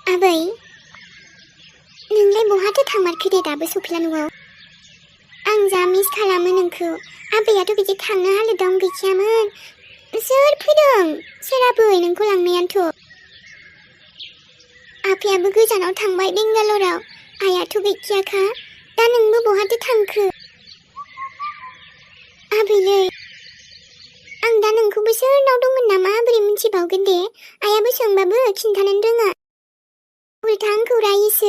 आबै नोंलाय बहाथो थांमारखो दे दाबो सफैला न'आव आं जा मिस खालामो नोंखौ आबैयाथ' बिदि थांनो हालोदावनो गैखायामोन सोर फैदों सोर आबै नोंखौ लांनायानोथ' आफायाबो गोजानाव थांबाय बेंगालराव आइयाथ' गैखायाखा दा नोंबो बहाथो थांखो आबैलै आं दा नोंखौबो सोरनाव दंमोन नामा बोरै मिथिबावगोन दे आइयाबो सोंबाबो खिन्थानो रोङा उल्था आंखौ रायोसो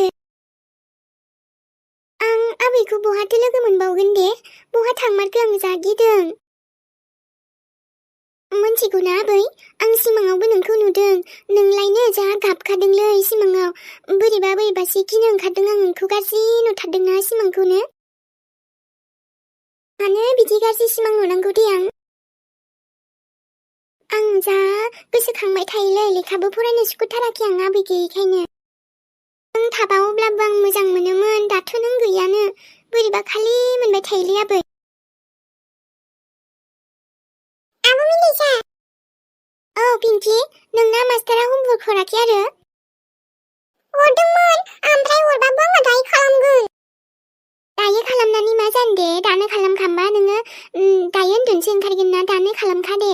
आं आबैखौ बहाथो लोगो मोनबावगोन दे बहा थांमारखो आं जा गिदों मोनथिगौना आबै आं सिमाङावबो नोंखौ नुदों नोंलायनो जा गाबखादोंलै सिमाङाव बोरैबा बोरैबासो गिनो ओंखारदों आं नोंखौ गाज्रि नुथारदोंना सिमांखौनो मानो बिदि गाज्रि सिमां नुनांगौ दे आं जा गोसोखांबाय थायोलै लेखाबो फरायनो सुखुथाराखै आं आबै गैयैखायनो नों थाबा अब्लाबो आं मोजां मोनोमोन दाथ' नों गैयानो बोरैबा खालि मोनबाय थायोलै आबै आबो मिलिसा औ पिंकि नोंना मास्टारा होमवर्क हराखै आरो हरदोंमोन ओमफ्राय हरबाबो आङो दायो खालामगोन दायो खालामनानै मा जानो दे दानो खालामखांबा नोङो दायो उन्दुनोसो ओंखारगोन ना दानो खालामखा दे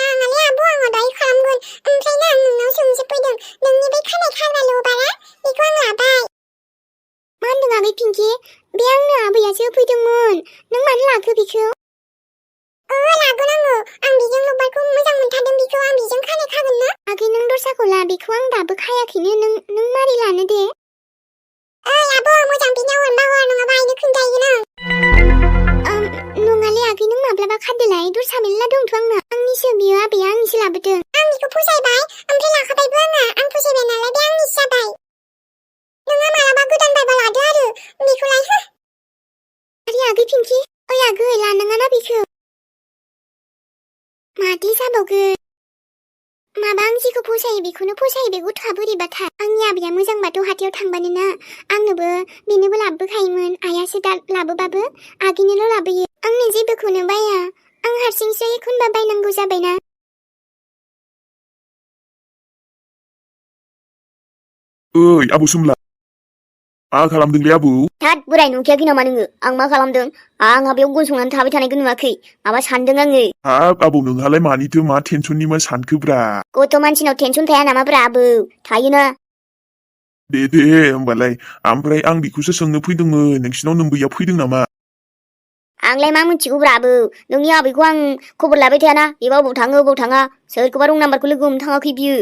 आङालै आब' आङो दायो खालामगोन ओमफ्राय ना आं नोंनाव सोंनोसो फैदों नोंनि बे खानाय खाग्रा लबारा बेखौ आं लाबाय मा होनदों आगै पिंकि बे आंनो आबैयासो होफैदोंमोन नों मानो लाखो बेखौ लागोन आङो आं बेजों लबारखौ मोजां मोनथारदों बेखौ आं बेजों खानाय खागोन ना आगै नों दस्राखौ ला बेखौ आं दाबो खायाखैनो नों मारै लानो दे आब' मोजां बिनाव हरबा हर नङाबा आइनो खोन्थाहैगोन आं नङालै आगै नों माब्लाबा खादोलाय दस्रा मेल्ला दंथ' आंना आंनिसो बियो आबैया आंनिसो लाबोदों आं बेखौ फसायबाय ओमफ्राय लाखाबायबो आं फसायबाय नालाय बे आंनिसो जाबाय नोङो मालाबा गोदान बायबा लादो आरो बेखौलाय आरे आगै पिंकि ओइ आगै लानाङाना बेखौ माथो जाबावगोन माबा आं जेखौ फसायो बेखौनो फसायो बे गथ'आ बोरैबाथार आंनि आबैया मोजांबाथ' हाथायाव थांबानो ना आंनोबो बेनोबो लाबोखायोमोन आइयासो दा लाबोबाबो आगैनोल' लाबोयो आंनो जेबोखौनो बाया आं हारसिंसो एखनबा बायनांगौ जाबायना ओइ आबौ सोमला मा खालामदोंलै आबौ थाद बोराय नुखायाखै नामा नोङो आं मा खालामदों आंहा बेयाव गसंनानै थाबाय थानायखौ नुवाखै माबा सानदों आङो हाब आबौ नोंहालाय मानिथो मा टेनसननिमोन सानखोब्रा गथ' मानसिनाव टेनसन थाया नामाब्रा आबौ थायोना दे होमबालाय ओमफ्राय आं बेखौसो सोंनो फैदोंमोन नोंसिनाव नोम्बैया फैदों नामा आंलाय मा मिथिगौब्रा आबौ नोंनि आबैखौ आं खबर लाबाय थायाना बेबा बबाव थाङा सोरखौबा रं नाम्बारखौ लोगो हमनो थाङाखै बियो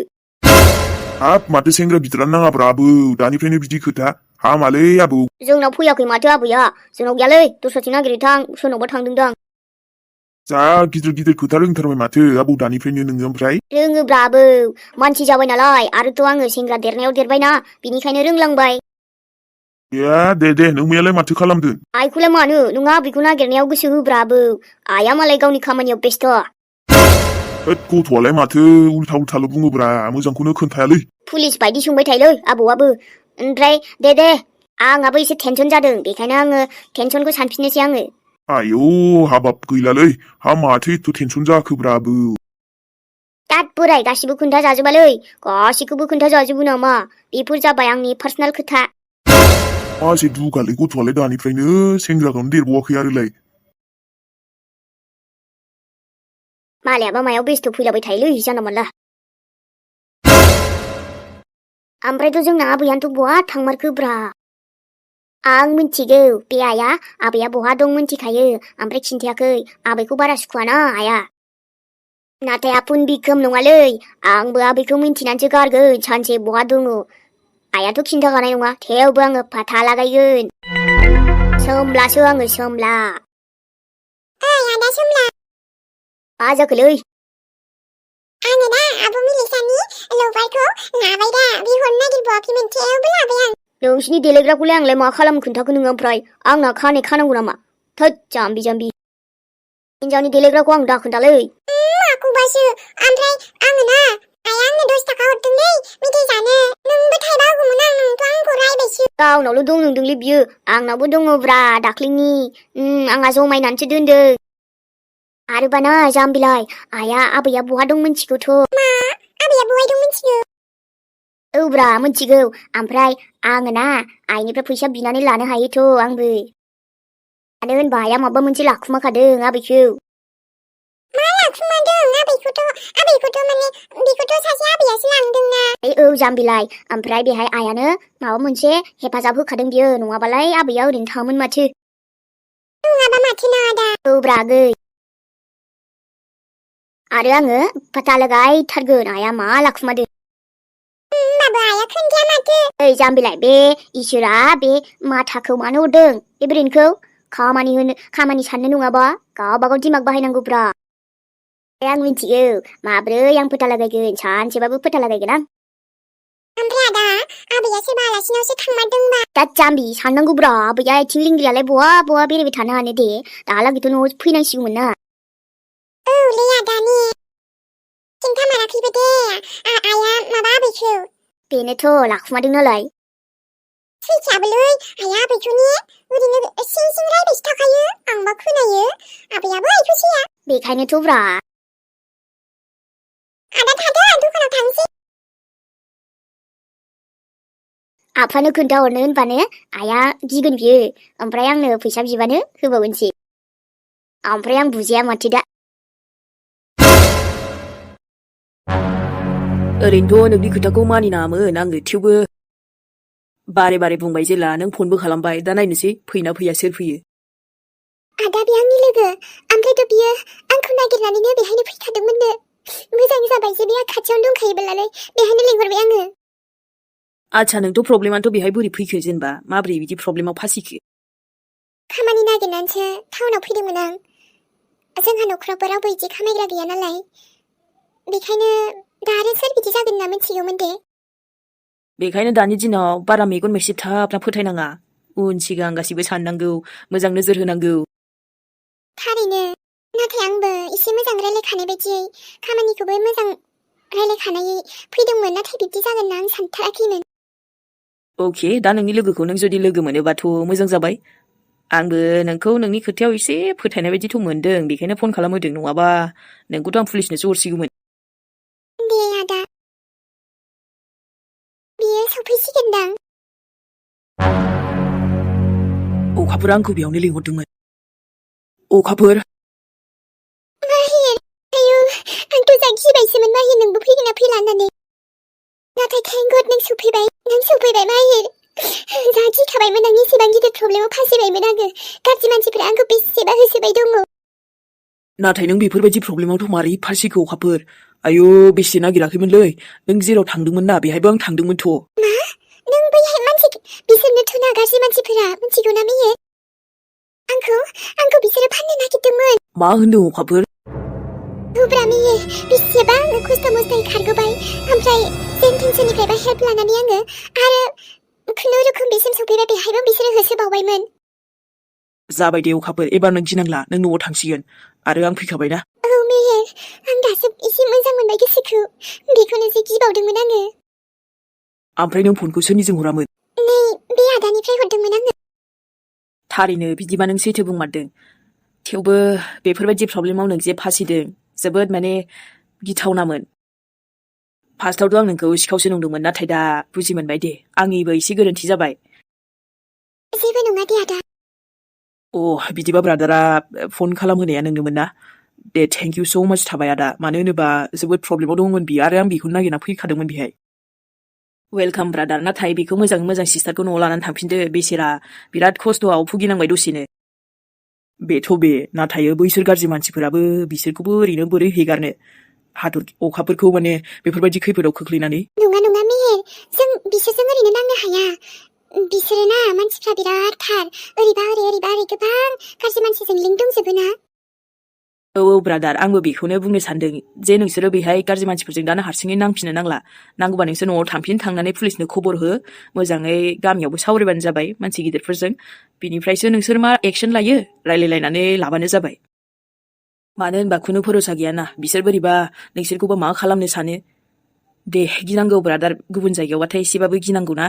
हाब माथो सेंग्रा बिद्रानो नाङाब्रा आबौ दानिफ्रायनो बिदि खोथा हामालै आबौ जोंनाव फैयाखै माथो आबैया जोंनाव गैयालै दस्राथिं नागिरनो थां सोरनावबा थांदोंदां जा गिदिर खोथा रोंथारबाय माथो आबौ दानिफ्रायनो नोङो ओमफ्राय रोङोब्रा आबौ मानसि जाबाय नालाय आरोथ' आङो सेंग्रा देरनायाव देरबायना बिनिखायनो रोंलांबाय दे नोंमैयालाय माथो खालामदों आइखौलाय मानो नोंहा आबैखौ नागिरनायाव गोसो होब्रा आबौ आइया मालाय गावनि खामानियाव बेस्थ' होद गथ'आलाय माथो उल्था बुङोब्रा मोजांखौनो खोन्थायालै पुलिस बायदि सोंबाय थायोलै आबौआबो ओमफ्राय दे आंहाबो एसे टेनसन जादों बेखायनो आङो टेनसनखौ सानफिननोसै आङो आयौ हाबाब गैलालै हा माथो एथ' टेनसन जाखोब्रा आबौ दाद बोराय गासिबो खोन्था जाजोबालै गासिखौबो खोन्था जाजोबो नामा बेफोर जाबाय आंनि पार्सनेल खोथा मासे दुगालै गथ'आलाय दानिफ्रायनो सेंग्राखौनो देरबावाखै आरोलाय मालायाबा मायाव बेस्थ' फैलाबाय थायोलै जानला मोनला ओमफ्रायथ' जोंना आबैयानोथ' बहा थांमारखोब्रा आं मिन्थिगौ बे आइया आबैया बहा दं मिन्थिखायो ओमफ्राय खिन्थायाखै आबैखौ बारा सुखुवाना आइया नाथाय आपुन बिखोम नङालै आंबो आबैखौ मिन्थिनानैसो गारगोन सानसे बहा दङ आइयाथ' खिन्थाखानाय नङा थेवबो आङो फाथा लागायगोन सोमब्लासो आङो सोमब्ला आदा सोमला मा जाखोलै आङो दा आब' मिलिसानि लबारखौ लाबाय दा बिहरनो नागिरबावाखैमोन थेवबो लाबाय आं नोंसिनि देलायग्राखौलाय आंलाय मा खालामनो खोन्थाखो नोङो ओमफ्राय आंना खानाय खानांगौ नामा थोद जाम्बि हिन्जावनि देलायग्राखौ आं दाखोन्थालै माखौबासो ओमफ्राय आङो ना आइया आंनो 10 थाखा हरदोंलै मेथाइ जानो नोंबो थाइबा होगौमोन नोंथ' आंखौ रायबायसो गावनावल' दं नोंदोंलै बियो आंनावबो दङब्रा दाख्लैनि आंहा जमायनानैसो दोनदों आरोबाना जाम्बिलाय आइया आबैया बहा दं मिन्थिगौथ' मा आबैया बहाय दं मिन्थिगौ औ ब्रा मिथिगौ ओमफ्राय आङो ना आइनिफ्राय फैसा बिनानै लानो हायोथ' आंबो मानो होनबा आइया माबा मोनसे लाखुमाखादों आबैखौ लाखुमादों आबैखौथ' माने बेखौथ' सासे आबैयासो लांदोंना औ जाम्बिलाय ओमफ्राय बेहाय आइयानो माबा मोनसे हेफाजाब होखादों बियो नङाबालाय आबैया ओरैनो थाङोमोन माथो नङाबा माथो ना आदा औ ब्रा आगै आरो आङो फाता लगायथारगोन आइया मा लाखुमादों होमबाबो आइया खोन्थाया माथो ओइ जाम्बिलाय बे इसोरा बे माथाखौ मानो हरदों बे ब्रेनखौ खामानि साननो नङाबा गावबागाव दिमाग बाहायनांगौब्रा आं मिथिगौ माब्रै आं फोथा लागायगोन सानसेबाबो फोथा लागायगोन आं ओमफ्राय आदा आबैया सोरबा आलासिनावसो थांमारदोंबा दा जाम्बि साननांगौब्रा आबैया आथिं लिंग्रियालाय बहा बेरायबाय थानो हानो दे दाहालागैथ' न'आव फैनांसिगौमोन ना औलै आदानि खिन्थामाराखैबो दे आइया माबा आबैखौ बेनोथ' लाखुमादों नालाय सैखायाबोलै आइया आबैखौनि ओरैनो सिं सिं रायबायसो थाखायो आंबा खोनायो आबैयाबो आइखौ सैया बेखायनोथ' ब्रा आदा थादो दखानाव थांसै आफानो खोन्थाहरनो होनबानो आइया गिगोन बियो ओमफ्राय आंनो फैसा बिबानो होबावगोनसो ओमफ्राय आं बुजाया माथो दा ओरैनोथ' नोंनि खोथाखौ मानिनाङामोन आङो थेवबो बारे बारे बुंबाय जेला नों फनबो खालामबाय दा नायनोसै फैना फैया सोर फैयो आदा बे आंनि लोगो ओमफ्रायथ' बियो आंखौ नागिरनानैनो बेहायनो फैखादोंमोननो मोजां जाबाय जे बे खाथियावनो दंखायोबोलाय बेहायनो लिंहरबाय आङो आच्छा नोंथ' प्रब्लेमानोथ' बेहाय बोरै फैखो जेनेबा माब्रै बिदि प्रब्लेमाव फासिखो खामानि नागिरनानैसो टाउनाव फैदोंमोन आं जोंहा न'खरावबो रावबो इदि खामायग्रा गैया नालाय बेखायनो दा आरो सोर बिदि जागोन होनना मिथिगौमोन दे बेखायनो दानि दिनाव बारा मेगन मेसेब थाबना फोथायनाङा उन सिगां गासिबो साननांगौ मोजां नोजोर होनांगौ थारैनो नाथाय आंबो एसे मोजां रायलायखानाय बायदियै खामानिखौबो मोजां रायलायखानायै फैदोंमोन नाथाय बिदि जागोन होनना आं सानथाराखैमोन अके दा नोंनि लोगोखौ नों जुदि लोगो मोनोबाथ' मोजां जाबाय आंबो नोंखौ नोंनि खोथायाव एसे फोथायनाय बायदिथ' मोनदों बेखायनो फन खालामहोदों नङाबा नोंखौथ' आं पुलिसनोसो हरसिगौमोन दे आदा बियो सफैसिगोनदां अखाफोर आंखौ बेयावनो लिंहरदोंमोन अखाफोर माहिर आयौ आंथ' जा गिबायसोमोन माहिर नोंबो फैगोन ना फैला होननानै नाथाय थेंक गड नों सफैबाय माहिर जा गिखाबायमोन आं एसेबां गिदिर प्रब्लेमाव फासिबायमोन आङो गाज्रि मानसिफोरा आंखौ बेसेबा होसोबाय दङ नाथाय नों बेफोरबायदि प्रब्लेमावथ' मारै फासिखो अखाफोर आयौ बेसे नागिराखैमोनलै नों जेराव थांदोंमोन ना बेहायबो आं थांदोंमोनथ' मा नों बैहाय मानसि बिसोरनोथ' ना गाज्रि मानसिफोरा मिथिगौ ना मेहेर आंखौ बिसोरो फाननो नागिरदोंमोन मा होनदों अखाफोर ब्रा मेहेर बेसेबा आङो खस्थ' मस्थ'यै खारगोबाय ओमफ्राय जेन टेनसननिफ्रायबा हेल्प लानानै आङो आरो खुनुरुखुम बेसिम सफैबाय बेहायबो बिसोरो होसोबावबायमोन जाबाय दे अखाफोर एबार नों गिनांला नों न'आव थांसिगोन आरो आं फैखाबाय ना औ मेहेर आं दासो एसे मोजां मोनबाय गोसोखौ बेखौनो जे गिबावदोंमोन आङो ओमफ्राय नों फनखौ सोरनिजों हरामोन नै बे आदानिफ्राय हरदोंमोन आङो थारैनो बिदिबा नों सैथो बुंमारदों थेवबो बेफोरबायदि प्रब्लेमाव नों जे फासिदों जोबोद माने गिथावनामोन फार्स्टआवथ' आं नोंखौ सिखावसो नंदोंमोन नाथाय दा बुजि मोनबाय दे आंनिबो एसे गोरोन्थि जाबाय जेबो नङा दे आदा बिदिबा ब्रादारा फन खालामहोनाया नोंनोमोन ना दे थेंक इउ स' माच थाबाय आदा मानो होनोबा जोबोद प्रब्लेमाव दंमोन बियो आरो आं बेखौनो नागिरना फैखादोंमोन बेहाय वेलकाम ब्रादार नाथाय बेखौ मोजाङै मोजां सिस्टारखौ न'आव लानानै थांफिनदो बेसेरा बिराद खस्थ'आव भुगिनांबाय दसेनो बेथ' बे नाथाय बैसोर गाज्रि मानसिफोराबो बिसोरखौबो ओरैनो बोरै हेगारनो हादर अखाफोरखौ माने बेफोरबायदि खैफोदाव खोख्लैनानै नङा मेहेर जों बिसोरजों ओरैनो नांनो हाया बिसोरो ना मानसिफ्रा बिराद थार ओरैबा ओरै गोबां गाज्रि मानसिजों लिंक दंजोबो ना औ ब्रादार आंबो बेखौनो बुंनो सानदों जे नोंसोरो बेहाय गाज्रि मानसिफोरजों दानो हारसिङै नांफिननो नांला नांगौबा नोंसोर न'आव थांनानै पुलिसनो खबर हो मोजाङै गामियावबो सावरायबानो जाबाय मानसि गिदिरफोरजों बिनिफ्रायसो नोंसोर मा एक्सन लायो रायलायलायनानै लाबानो जाबाय मानो होनबा खुनु भरोसा गैयाना बिसोर बोरैबा नोंसोरखौबा मा खालामनो सानो दे गिनांगौ ब्रादार गुबुन जायगायावबाथाय एसेबाबो गिनांगौ ना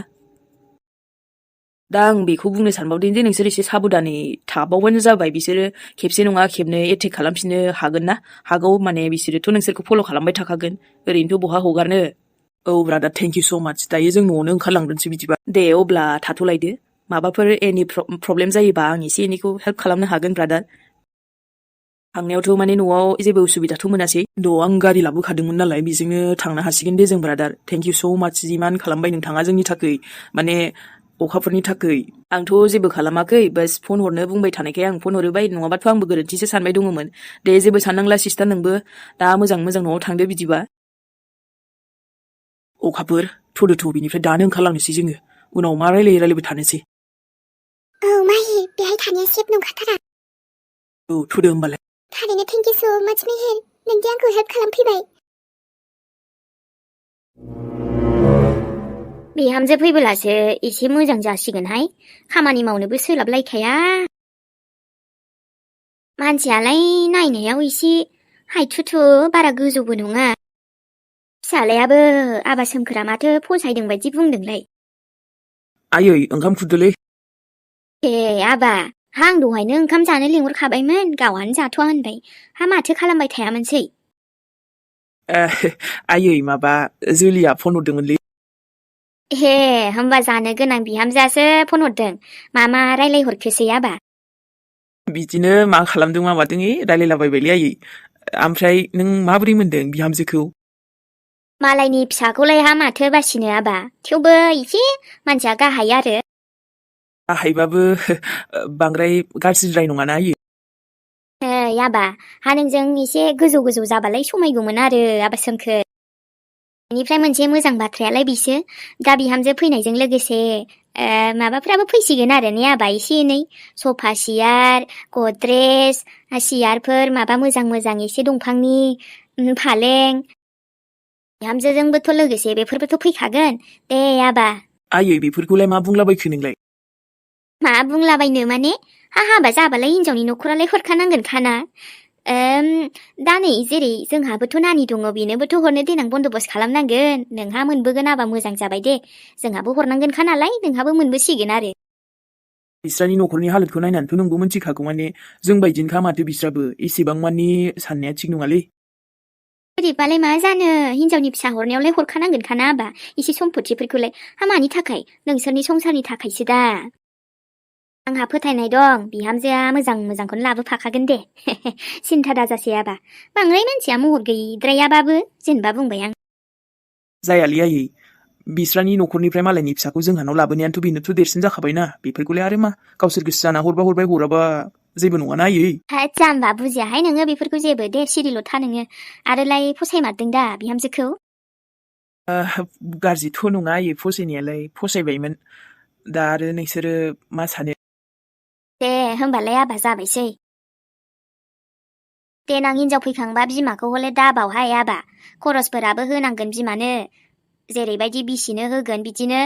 दा आं बेखौ बुंनो सानबावदों जे नोंसोर एसे साबधानै थाबावबानो जाबाय बिसोरो खेबसे नङा खेबनै एटेक खालामफिननो हागोन ना हागौ माने बिसोरोथ' नोंसोरखौ फल' खालामबाय थाखागोन ओरैनोथ' बहा हगारनो औ ब्रादार थेंक इउ स' माच दायो जों न'आवनो ओंखारलांग्रोनोसै बिदिबा दे अब्ला थाथ'लायदो माबाफोर एनि प्रब्लेम जायोबा आं एसे एनैखौ हेल्प खालामनो हागोन ब्रादार थांनायावथ' माने न'आव जेबो उसुबिदाथ' मोनासै आं गारि लाबोखादोंमोन नालाय बेजोंनो थांनो हासिगोन दे जों ब्रादार थेंक इउ स' माच जिमान खालामबाय नोंथाङा जोंनि थाखाय माने अखाफोरनि थाखाय आंथ' जेबो खालामाखै बास फन हरनो बुंबाय थानायखाय आं फन हरोबाय नङाबाथ' आंबो गोरोन्थिसो सानबाय दङमोन दे जेबो साननांला सिस्टार नोंबो दा मोजां मोजां न'आव थांदो बिदिबा अखाफोर थ'दोथ' बिनिफ्राय दानो ओंखारलांनोसै जोङो उनाव मा रायलायबाय थानोसै औ माहि बेहाय थानाया सेफ नंखाथारा औ थ'दो होमबालाय थारैनो थेंक इउ स' माच मेहेर नोंदि आंखौ हेल्प खालामफैबाय बिहामजो फैबोलासो एसे मोजां जासिगोनहाय खामानि मावनोबो सोलाबलायखाया मानसियालाय नायनायाव एसे हाइथुथु बारा गोजौबो नङा फिसालायाबो आबा सोमखोरा माथो फसायदों बायदि बुंदोंलाय आयै ओंखाम खुरदोलै ए आबा आं दहायनो ओंखाम जानो लिंहरखाबायमोन गावहानो जाथ'वा होनबाय माथो खालामबाय थायामोनसै आयै माबा जुलिया फन हरदोंमोनलै हे होमबा जानो गोनां बिहामजोआसो फन हरदों मा रायलायहरखोसै आबा बिदिनो मा खालामदों मा मादों रायलायलाबायबायलै आयै ओमफ्राय नों माबोरै मोनदों बिहामजोखौ मालायनि फिसाखौलाय माथो बासिनो आबा थेवबो एसे मानसिया गाहाय आरो गाहायबाबो बांद्राय गाज्रिद्राय नङाना आयै आबा नोंजों एसे गोजौ गोजौ जाबालाय समायगौमोन आरो आबा सोमखोर बेनिफ्राय मोनसे मोजां बाथ्रायालाय बिसो दा बिहामजो फैनायजों लोगोसे माबाफ्राबो फैसिगोन आरो ने आबा एसे एनै सफा सियार गद्रेज सियारफोर माबा मोजां मोजां एसे दंफांनि फालें बिहामजोजोंबोथ' लोगोसे बेफोरबोथ' फैखागोन दे आबा आयै बेफोरखौलाय मा बुंलाबायखो नोंलाय मा बुंलाबायनो माने हाबा जाबालाय हिनजावनि न'खरालाय हरखानांगोनखाना दा नै जेरै जोंहाबोथ' नानि दङ बेनोबोथ' हरनो देनां बन्दबस्त खालामनांगोन नोंहा मोनबोगोन आबा मोजां जाबाय दे जोंहाबो हरनांगोनखा नालाय नोंहाबो मोनबोसिगोन आरो बिस्रानि न'खरनि हालोदखौ नायनानैथ' नोंबो मिथिखागौ माने जों बायदिनोखा माथो बिस्राबो एसेबां मानि साननाया थिग नङालै बोरैबालाय मा जानो हिनजावनि फिसा हरनायावलाय हरखानांगोनखाना आबा एसे सम्फथिफोरखौलाय मानि थाखाय नोंसोरनि संसारनि थाखायसो दा आंहा फोथायनाय दं बिहामजोआ मोजां मोजांखौनो लाबोफाखागोन दे सिन्था दाजासै आबा बांद्राय मानसिया महर गैद्रायाबाबो जेनेबा बुंबाय आं जायालै आयै बिस्रानि न'खरनिफ्राय मालायनि फिसाखौ जोंहानाव लाबोनायानोथ' बेनोथ' देरसिन जाखाबायना बेफोरखौलाय आरो मा गावसोर गोसो जाना हरबा हरबाय हराबा जेबो नङाना आयै जाम्बा बुजियाहाय नोङो बेफोरखौ जेबो दे सिरिल' था नोङो आरोलाय फसायमारदों दा बिहामजोखौ गाज्रिथ' नङा आयै फसायनायालाय फसायबायमोन दा आरो नोंसोरो मा सानो दे होमबालाय आबा जाबायसै देनां हिनजाव फैखांबा बिमाखौ हले दाबावहाय आबा खरसफोराबो होनांगोन बिमानो जेरैबायदि बिसिनो होगोन बिदिनो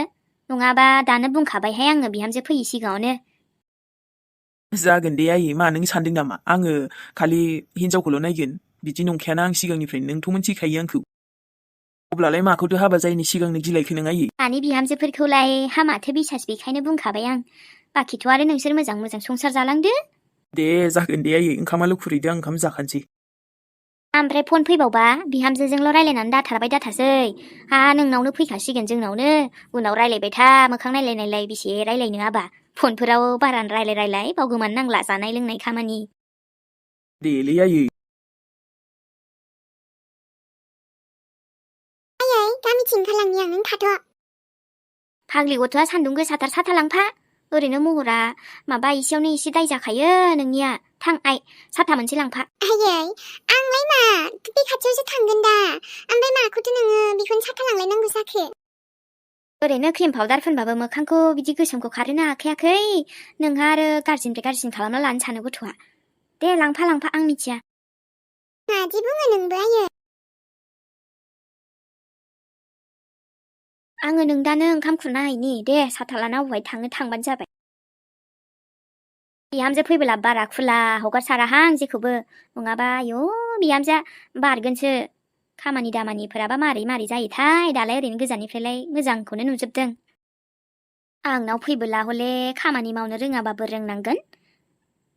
नङाबा दानो बुंखाबायहाय आङो बिहामजो फैयै सिगाङावनो जागोन दे आयै मा नों सानदों नामा आङो खालि हिनजावखौल' नायगोन बिदि नंखायाना आं सिगांनिफ्रायनो नोंथ' मिथिखायो आंखौ अब्लालाय माखौथो हाबा जायैनि सिगांनो गिलायखो नों आयै दानि बिहामजोफोरखौलाय माथो बिसास बेखायनो बुंखाबाय आं बाखिथ' आरो नोंसोर मोजां मोजां संसार जालांदो दे जागोन दे आयै ओंखामाल' खुरैदो आं ओंखाम जाखानोसै ओमफ्राय फन फैबावबा बिहामजोजोंल' रायलायनानै दाथारबाय दाथासै नोंनावनो फैखासिगोन जोंनावनो उनाव रायलायबाय था मोखां नायलाय नायलाय बेसे रायलायनो आबा फनफोराव बारा रायलाय बावगोमानो नांला जानाय लोंनाय खामानि देलै आयै आयै गामिथिं ओंखारलांनि आं नों थाथ' फाग्लि गथ'आ सान्दुं गोसाथार साथा लांफा ओरैनो महरा माबा एसेयावनो एसे दाय जाखायो नोंनिया थां आइ साथा मोनसे लांफा आयै आंलाय मा बे खाथियावसो थांगोन दा ओमफ्राय माखौथो नोङो बेखौनो साथा लांलायनांगौ जाखो ओरैनो क्रिम पाउदार फोनबाबो मोखांखौ बिदि गोसोमखौ खारहोनो हाखायाखै नोंहा आरो गाज्रिनिफ्राय गाज्रिसिन खालामना लानो सानो गथ'आ दे लांफा आं मिथिया मादि बुङो नोंबो आयै आङो नोंदानो ओंखाम खुरना हैनि दे साथा लाना अबेहाय थांबानो जाबाय बिहामजो फैबोला बारा खुला हगारसाराहां जेखौबो नङाबा आयौ बिहामजोआ बारगोनसो खामानि दामानिफोराबा मारै जायोथाय दालाय ओरैनो गोजाननिफ्रायलाय मोजांखौनो नुजोबदों आंनाव फैबोला हले खामानि मावनो रोङाबाबो रोंनांगोन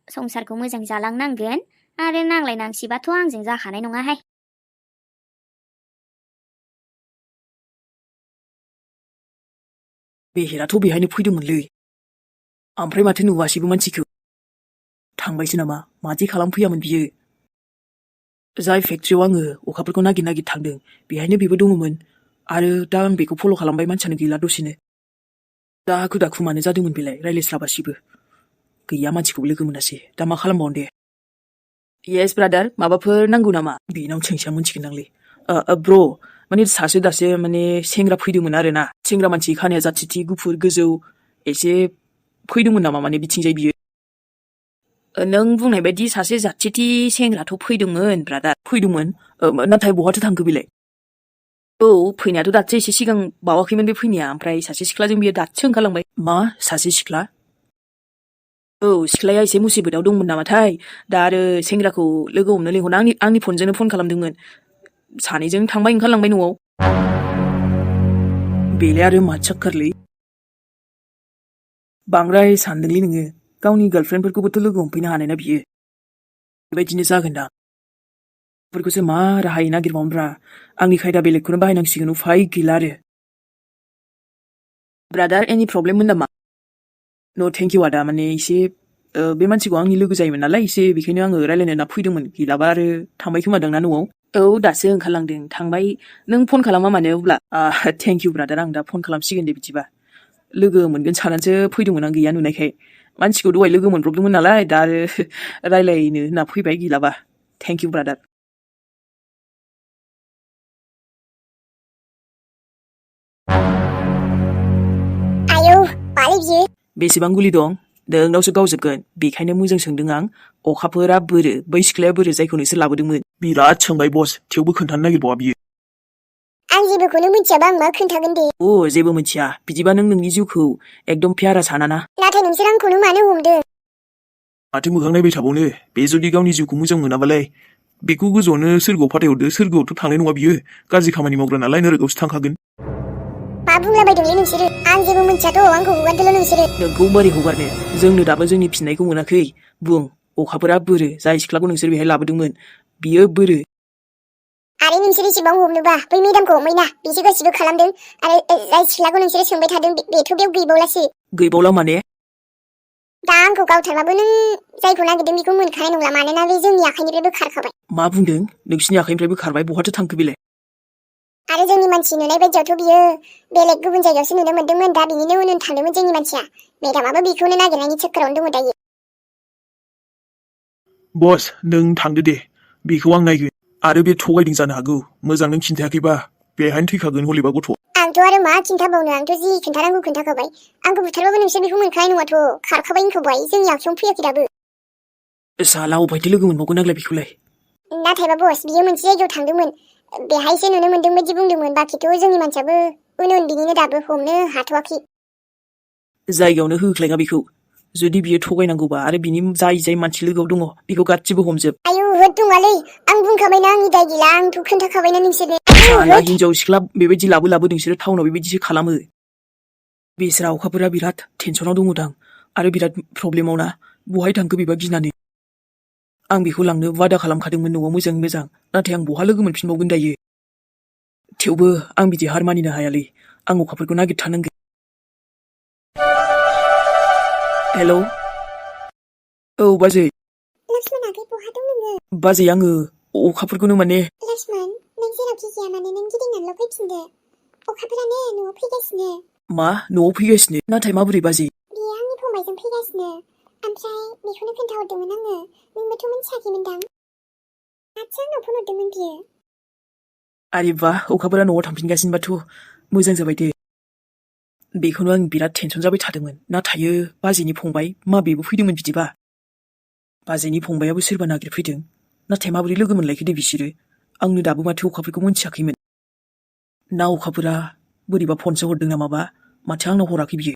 संसारखौ मोजां जालांनांगोन आरो नांलायनांसिबाथ' आंजों जाखानाय नङाहाय बेहेराथ' बेहायनो फैदोंमोनलै ओमफ्राय माथो नुवासैबो मानसिखौ थांबायसो नामा मादि खालामफैयामोन बियो जाय फेक्ट्रियाव आङो अखाफोरखौ नागिर नागिर थांदों बेहायनो बेबो दङमोन आरो दा आं बेखौ फल' खालामबाय मानसियानो गैला दसेनो दा हाखु दाखु मानो जादोंमोन बेलाय रायज्लायस्लाबासैबो गैया मानसिखौबो लोगो मोनासै दा मा खालामबावनो दे येस ब्रादार माबाफोर नांगौ नामा बेनाव सोंसिया मोनथिगोनदांलै ब्र माने सासे दासे माने सेंग्रा फैदोंमोन आरो ना सेंग्रा मानसि खानाया जाथिथि गुफुर गोजौ एसे फैदोंमोन नामा माने बिथिंजाय बियो नों बुंनाय बायदि सासे जाथिथि सेंग्राथ' फैदोंमोन ब्रादार फैदोंमोन नाथाय बहाथो थांखो बेलाय औ फैनायाथ' दासो एसे सिगां बावाखैमोन बे फैनाया ओमफ्राय सासे सिख्लाजों बियो दासो ओंखारलांबाय मा सासे सिख्ला औ सिख्लाया एसे मुसिबतआव दंमोन नामाथाय दा आरो सेंग्राखौ लोगो हमनो लिंहरना आंनि फनजोंनो फन खालामदोंमोन सानैजों थांबाय ओंखारलांबाय न'आव बेलाय आरो मा चाक्कारलै बांद्राय सानदोंलै नोङो गावनि गार्लफ्रेन्डफोरखौबोथ' लोगो हमफैनो हानाय ना बियो बेबायदिनो जागोनदां फोरखौसो मा राहायै नागिरबावनोब्रा आंनि खायदा बेलेगखौनो बाहायनांसिगोन उफाय गैला आरो ब्रादार एनि प्रब्लेममोन नामा न' थेंक इउ आदा माने एसे बे मानसिखौ आंनि लोगो जायोमोन नालाय एसे बेखायनो आङो रायलायनो होनना फैदोंमोन गैलाबा आरो थांबाय खोमादां ना न'आव औ दासो ओंखारलांदों थांबाय नों फन खालामा मानो अब्ला थेंक इउ ब्रादार आं दा फन खालामसिगोन दे बिदिबा लोगो मोनगोन साननानैसो फैदोंमोन आं गैया नुनायखाय मानसिखौ दहाय लोगो मोनब्रबदोंमोन नालाय दा आरो रायलायनो होनना फैबाय गैलाबा थेंक इउ ब्रादार आयौ मालै बियो बेसेबां गुलि दं नोंनावसो गावजोबगोन बेखायनो मोजां सोंदों आं अखाफोरा बोरो बै सिख्लाया बोरो जायखौ नोंसोर लाबोदोंमोन बिराद सोंबाय बस थेवबो खोन्थानो नागिरबावा बियो आं जेबोखौनो मिथियाबा आं मा खोन्थागोन दे जेबो मिथिया बिदिबा नों नोंनि जिउखौ एकदम प्यारा सानाना नाथाय नोंसोर आंखौनो मानो हमदों माथो मोखां नायबाय थाबावनो बे जुदि गावनि जिउखौ मोजां मोनाबालाय बेखौ गोजौआवनो सोरगोआव फाथायहरदो सोरगोआवथ' थांनाय नङा बियो गाज्रि खामानि मावग्रा नालाय नरकआवसो थांखागोन मा बुंलाबायदोंलै नोंसोरो आं जेबो मिथियाथ' आंखौ हगारदोल' नोंसोरो नोंखौ बोरै हगारनो जोंनो दाबो जोंनि फिननायखौ मोनाखै बुं अखाफोरा बोरो जाय सिख्लाखौ नोंसोर बेहाय लाबोदोंमोन बियो बोरो आरो नोंसोर इसेबां हमनोबा बै मेदामखौ हमैना बिसो गासिबो खालामदों आरो जाय सिख्लाखौ नोंसोरो सोंबाय थादों बेथ' बेयाव गैबावलासो गैबावला माने दा आंखौ गावथारबाबो नों जायखौ नागिरदों बेखौ मोनखानाय नंला मानोना बे जोंनि आखाइनिफ्रायबो खारखाबाय मा बुंदों नोंसिनि आखाइनिफ्रायबो खारबाय बहाथो थांखो बेलाय आरो जोंनि मानसि नुनाय बायदियावथ' बियो बेलेग गुबुन जायगायावसो नुनो मोन्दोंमोन दा बिनिनो उन उन थांदोंमोन जोंनि मानसिया मेदामाबो बेखौनो नागिरनायनि चक्करावनो दङ दायो बस नों थांदो दे बेखौ आं नायगोन आरो बे थगायदों जानो हागौ मोजां नों खिन्थायाखैबा बेहायनो थैखागोन हलेबा गथ' आंथ' आरो मा खिन्थाबावनो आंथ' जि खिन्थानांगौ खिन्थाखाबाय आंखौ बुथारबाबो नोंसोर बेखौ मोनखानाय नङाथ' खारखाबाय होनखाबाय जोंनि आखायावनो फैयाखै दाबो साला अबायथो लोगो मोनबावगोन आंलाय बेखौलाय नाथायबा बस बियो मोनसे जायगायाव थांदोंमोन बेहायसो नुनो मोन्दों बायदि बुंदोंमोन बाखिथ' जोंनि मानसियाबो उन उन बिनिनो दाबो हमनो हाथ'वाखै जायगायावनो होख्लायना बेखौ जुदि बियो थगायनांगौबा आरो बिनि जाय मानसि लोगोआव दङ बेखौ गासिबो हमजोब आयु होद नङालै आं बुंखाबायना आंनि दाय गैला आंथ' खोन्थाखाबायना नोंसोरनो साला हिनजाव सिख्ला बेबायदि लाबो नोंसोरो टाउनाव बेबायदिसो खालामो बेसोरा अखाफोरा बिराद टेनसनाव दङदां आरो बिराद प्रब्लेमाव ना बहाय थांखो बेबा गिनानै आं बेखौ लांनो वादा खालामखादोंमोन न'आव मोजां नाथाय आं बहा लोगो मोनफिनबावगोन दायो थेवबो आं बिदि हार मानिनो हायालै आं अखाफोरखौ नागिरथारनांगोन हेलौ औ बाजै लक्ष्मण आगै बहा दं नोङो बाजै आङो अखाफोरखौनो माने लक्ष्मण नों जेरावखि जाया मानो नों गिदिंनानैल' फैफिनदो अखाफोरानो न'आव फैगासिनो मा न'आव फैगासिनो नाथाय माबोरै बाजै बियो आंनि फंबायजों फैगासिनो ओमफ्राय बेखौनो खोन्थाहरदोंमोन आङो नोंबोथ' मिन्थियाखैमोनदां दासो आंनाव फन हरदोंमोन बियो आरे बा अखाफोरा न'आव थांफिनगासिनोबाथ' मोजां जाबाय दे बेखौनो आं बिराद टेनसन जाबाय थादोंमोन नाथाय बाजैनि फंबाय माबेबो फैदोंमोन बिदिबा बाजैनि फंबायाबो सोरबा नागिरफैदों नाथाय माबोरै लोगो मोनलायखो दे बिसोरो आंनो दाबो माथो अखाफोरखौ मोनथियाखैमोन ना अखाफोरा बोरैबा फनसो हरदों नामाबा माथो आंनाव हराखै बियो